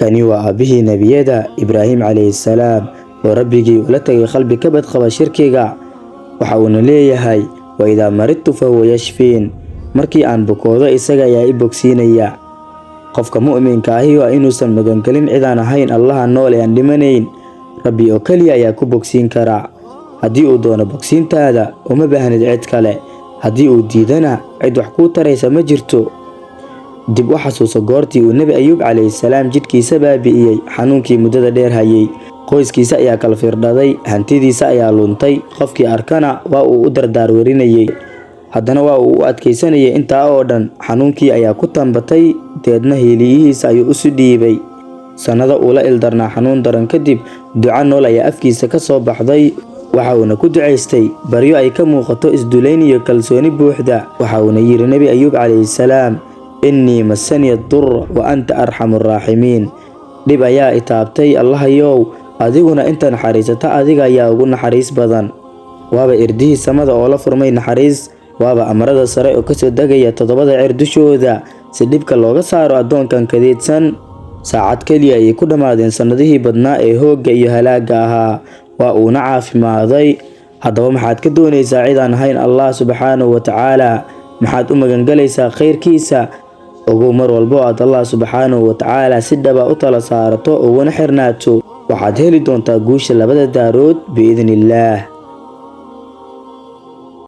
Kani waa aabbihii nebiyada Ibraahim calayhi salaam, oo Rabbigii ula tagay qalbi ka badqaba shirkiga. Waxa uuna leeyahay: "Wa idaa maridtu fahuwa yashfiin." Markii aan bukoodo, isaga ayaa i bogsiinaya. Qofka mu'minka ahi waa inuusan magangelin cid aan ahayn Allaha nool ee aan dhimanayn. Rabbi oo keliya ayaa ku bogsiin kara. Haddii uu doono bogsiintaada, uma baahnid cid kale. Haddii uu diidana, cid wax kuu taraysa ma jirto. Dib u xasuuso goortii uu Nebi Ayuub calayhi salaam jidhkiisa baabi'iyey xanuunkii muddada dheer hayay. Qoyskiisa ayaa kala firdhaday, hantidiisa ayaa luntay, qofkii arkana waa uu u dardaar warinayay. Haddana waa uu u adkaysanayay intaa oo dhan. Xanuunkii ayaa ku tambatay, deedna hiiliyihiisa ayuu isu dhiibay. Sannado uu la ildarnaa xanuun daran kadib, duco nool ayaa afkiisa ka soo baxday. Waxa uuna ku ducaystay baryo ay ka muuqato isdulayn iyo kalsooni buuxda. Waxa uuna yidhi Nebi Ayuub calayhi salaam: "Innii massaniya dur wa anta arxamu raaximiin." Dhib ayaa i taabtay, Allahayow, adiguna inta naxariisata adiga ayaa ugu naxariis badan. Waaba irdihii samada oo la furmay naxariis, waaba amarada sare oo kasoo degaya toddobada cer dushooda si dhibka looga saaro addoonkan kadeedsan. Saacad keliya ayay ku dhammaadeen sannadihii badnaa ee hoogga iyo halaagga ahaa, waa uuna caafimaaday. Haddaba maxaad ka doonaysaa cid aan ahayn Allah subxaanahu wa tacaala? Maxaad u magangalaysaa khayrkiisa? Ogow, mar walbo aad Allah subxaanahu wa tacaala si dhaba u tala saarato uguna xirnaato, waxaad heli doontaa guusha labada daarood biidnillaah.